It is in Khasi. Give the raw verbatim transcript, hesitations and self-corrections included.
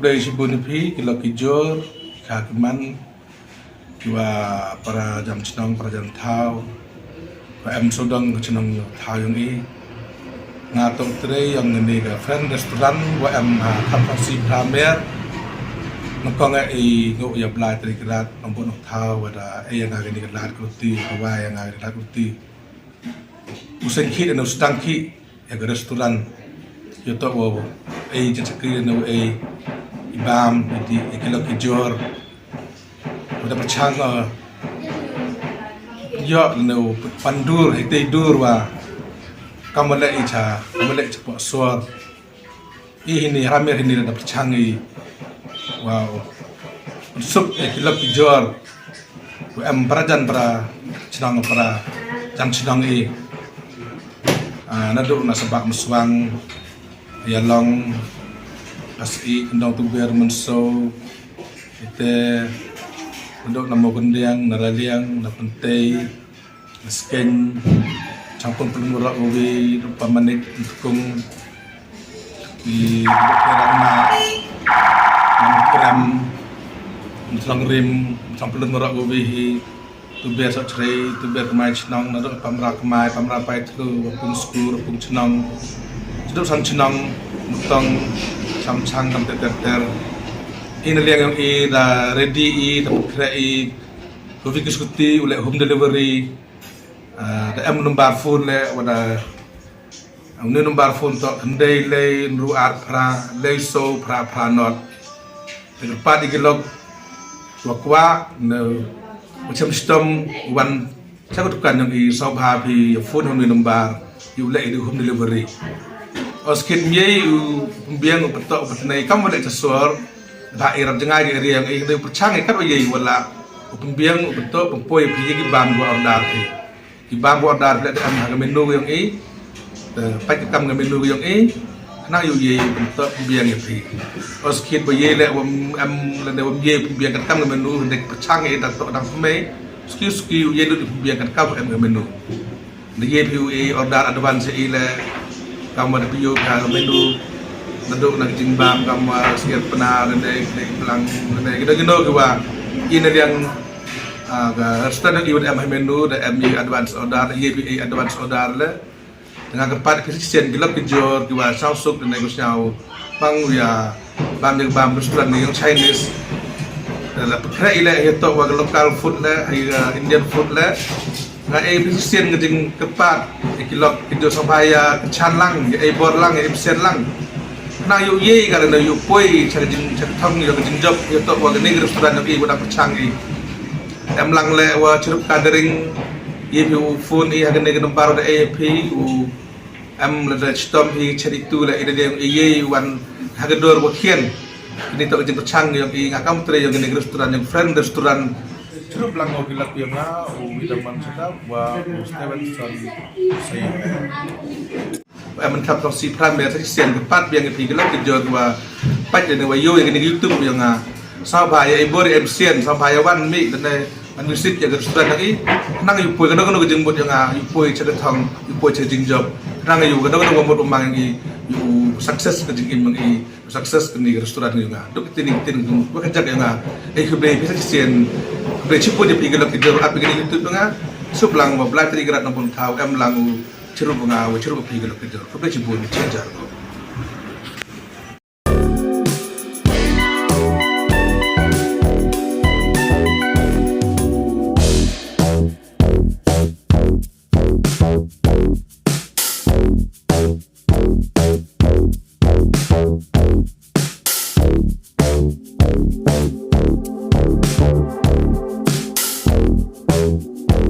Khublei shibun ïa phi ki lok ki jor, ki kha ki man, ki wa para jam chnong, para jam thaw, wa em sawdong ka chnong thaw yong i. Nga tong trei yong ni ka Friend Restaurant wa em ha Thap Thong Si Pramer. Nang kong e i ngu ya Blai trei krat nang bu nang thaw wa da e ya nga ni ka lad kruti, wa ya nga ni lad kruti. U seng ki da u sdang ki ya ka restaurant. Yo to wo ei jachakri na ei i bam di e ki lok ki jor. Wa da pachang yo na u pandur hei tei dur wa kamale i cha kamale i cha pok suar. I hini ramir hini da pachang i wa u suk e ki lok ki jor. Wa em para jan para chnong para jan chnong i. Ah, na duk na Sabak Meswang, Yalong, Pas i Kendong Tuber Menso, ite na duk na Mogendiang, na Raliang, na Pentei, na Skeng, Changpung Pelung Rak Uwi, Rupa Manik, Ntukung, i Kerang na Nang Krem, Mthlong Rim, Mthlong Pelun Marok Gobi hi, Tuber Sok Chrei, Tuber Kemai Chnong, Nadok Pamra Kemai, Pamra Pai Thlu, Pung Skur, Pung Chnong, Chiduk Sang Chnong, Mutong, Sam Chang, Tam Ter Ter Ter. I na liang yong i da ready i, da pukre i, Gobi ki skuti, u le home delivery, ah, da em number phone le, wa da Uni number phone to hynrei lei nru ar phra lei so phra phra not. Te kyrpad i ki lok wa kwah ne wa chem stom wan cha ka dukan yong i, sngewbha phi phone ha uni number, i u leh i di home delivery. Os kit mye i u pynbiang u pyntok u pyntnei kam wa leh cha sor. Ba i rap jngai ki area yong i, hynrei u pyrchang i kat wa ye i wa lah u pynbiang u pyntok pynpoi phi ye ki bam wa order phi. Ki bam wa order phi leh da em ha ka menu yong i. Te pait ka kam ka menu yong i. Khnang yu ye pyntok pynbiang ïa phi. Os kit ba ye leh wa em lane wa ye pynbiang ka kam ka menu, hynrei pyrchang i da tok dang pynmei. Suki suki u ye lut pynbiang ka kam wa em ka menu. Da ye phi u i order advance i leh kam wa da phi yu ka menu. Naduk na ka jingbam kam wa siar pna lane kine plang lane kino kino ki wa i na liang. Ah, ka restaurant i wa da em ha menu, da em i advance order, da ye phi i advance order le. Da nga kyrpad phi shisien ki lok ki jor ki wa sngewsuk da nai ku sngew pang u ya bam jong bam restaurant ni yong Chinese. Da la pynkhre i le hi tok wa ka local food le, hi ka Indian food le. Nga ei phi shisien ka jingkyrpad, ki lok ki jor sngewbha ya ka chan lang, ya ei bor lang, ya ei psian lang. Khnang yu ye ka le na yu poi cha ka jing cha ka thong ya ka jingjop hi tok wa ka ni ka restaurant yong i wa da pyrchang i. Em lang le wa chirup ka dering, ye phi u phone i ha ka ni ka number da ei phi u em la da chitom hi chari tu la i da deng i ye wan ha ka dor wa khian. Ni to ka jingpyrchang yong i nga kam tre yong ni restaurant yong Friend Restaurant. Chirup lang wa ki lak yong nga u Widaman Chadap wa u Stevenson Sayer. Em Thap Thong Si Pramer sa shisien kyrpad biang ïa phi ki lok ki jor wa pait ïa ne wa ïoh ïa kane ka YouTube ïa nga. Sngewbha ïa i bor ïa i psian, sngewbha ïa wan mih lane wan visit ïa ka restaurant yong i. Khnang ïa u poi kano kano ka jingmut ïa nga, ïa u poi cha ka thong, ïa u poi cha ka jingjop. Khnang ïa u kano kano ka mut u mang yong i, ïa u success ka jingim yong i, success kane ka restaurant yong nga. Duk kiti ni kiti ni wa ka jak yong nga. Ei khublei phi sa shisien, khublei chibun ïa phi ki lok ki jor ap ïa kane ka YouTube yong nga. Suk lang wa Blai Tri Krat Nongpynthaw em lang u Chirup nga wa chirup phi ka lok ka jor. Khublei chibun, chirup jar ko.